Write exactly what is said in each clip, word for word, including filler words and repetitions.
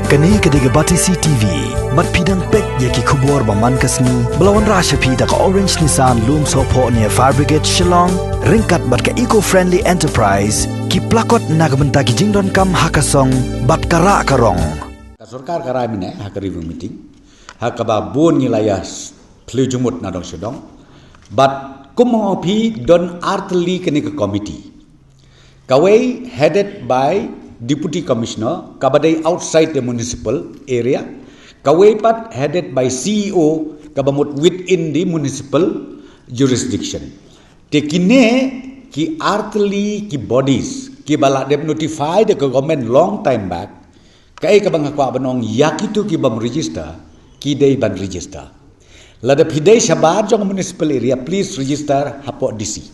Kane ka dei ka Batesi T V. Bad phi dang peit ïa ki khubor ba man ka sngi ba la wanrah sha phi da ka Orange Nissan Lumsohphoh near Fire Brigade Shillong, ryngkat bad ka Eco Friendly Enterprise, ki plakot na ka bynta ki jingdonkam ha ka song bad ka rah ka rong. Ka sorkar ka rai mynne ha ka review meeting ha kaba bun ngi la ïa phylla jingmut na dong sha dong. Bad kum ma nga ong phi, don artylli kane ka committee. Kawei headed by Deputy Commissioner, kaba dei outside the municipal area. Kawei pat headed by C E O, kaba mut within the municipal jurisdiction. Te kine ki artylli ki bodies kiba la dep notify da ka government long time back. Kaei kaba nga kwah ban ong, ïa kito ki bym register, ki dei ban register. Lada phi dei shabar jong municipal area, please register hapoh D C.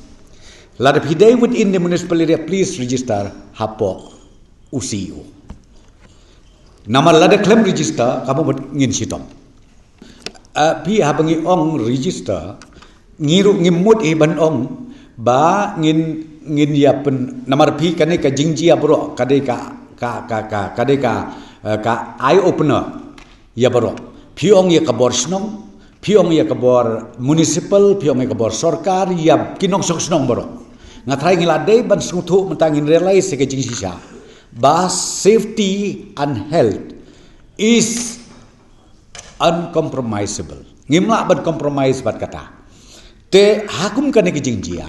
Lada phi dei within the municipal area, please register hapoh u C E O. Namar lada khlem register, ka mut ngin shitom. Ah, phi, haba ngi ong register, ngi ruh ngim mut hi ban ong ba ngin, ngin ïa pyn-, namar phi, kane ka jingjia baroh ka dei ka, ka, ka, ka, ka dei ka, eh, ka eye opener ïa baroh. Phi ong ïa ka bor shnong, phi ong ïa ka bor municipal, phi ong ïa ka bor sorkar, ïa ki nongshong shnong baroh. Nga tharai ngi la dei ban sngewthuh mynta, ngin realize ïa ka jingshisha ba safety and health is uncompromisable. Ngim lah ban compromise bad kata. Te ha kum kane ka jingjia,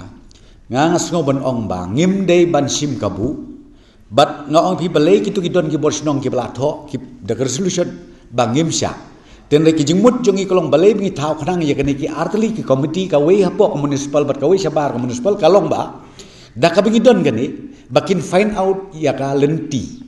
nga, nga sngew ban ong ba ngim dei ban shim kabu. Bad nga ong phi, balei kito ki don ki bor shnong kiba la thoh ki da ka resolution ba ngim shah. Te hynrei ki jingmut jong ngi ka long balei ba ngi thaw khnang ïa kane ki artylli ki committee, kawei hapoh ka municipal bad kawei shabar ka municipal, ka long ba da kaba ngi don kane, ba kin find out ïa ka lynti,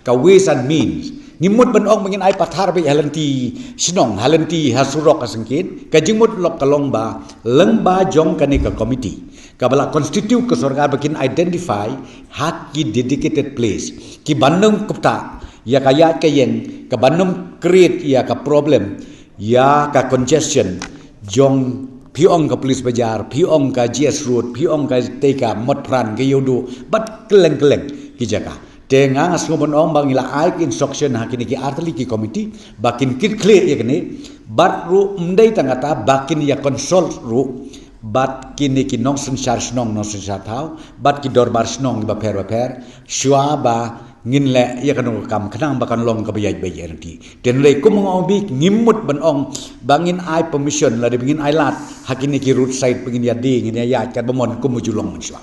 ka ways and means. Ngim mut ban ong ba ngin ai pathar beit ha lynti shnong, ha lynti, ha surok, ha syngkien. Ka jingmut lok ka long ba lyngba jong kane ka committee kaba la constitute ka sorkar, ba kin identify ha ki dedicated place, ki ban ym kupta ïa ka ïaid ka ïeng, ka ban ym create ïa ka problem, ïa ka congestion jong, phi ong ka Police Bazar, phi ong ka G S Road, phi ong ka tei ka Motphran, ka Ïewduh, bad kylleng kylleng ki jaka. Te nga, nga sngew ban ong ba ngi la ai ka instruction ha kine ki artylli ki committee ba kin kit khlieh ïa kine, bad ruh ym dei tang kata, ba kin ïa consult ruh bad kine ki nongsynshar shnong, nongsynshar thaw, bad ki dorbar shnong bapher bapher, shuwa ba ngin leh ïa kano ka kam khnang ba kan long kaba ïaid beit ïaid ryntih. Te hynrei kum nga ong, ngim mut ban ong ba ngin ai permission lane ba ngin ai lad ha kine ki roadside ba ngin ïa die, ngin ïa ïaid katba mon kum u ju long mynshuwa.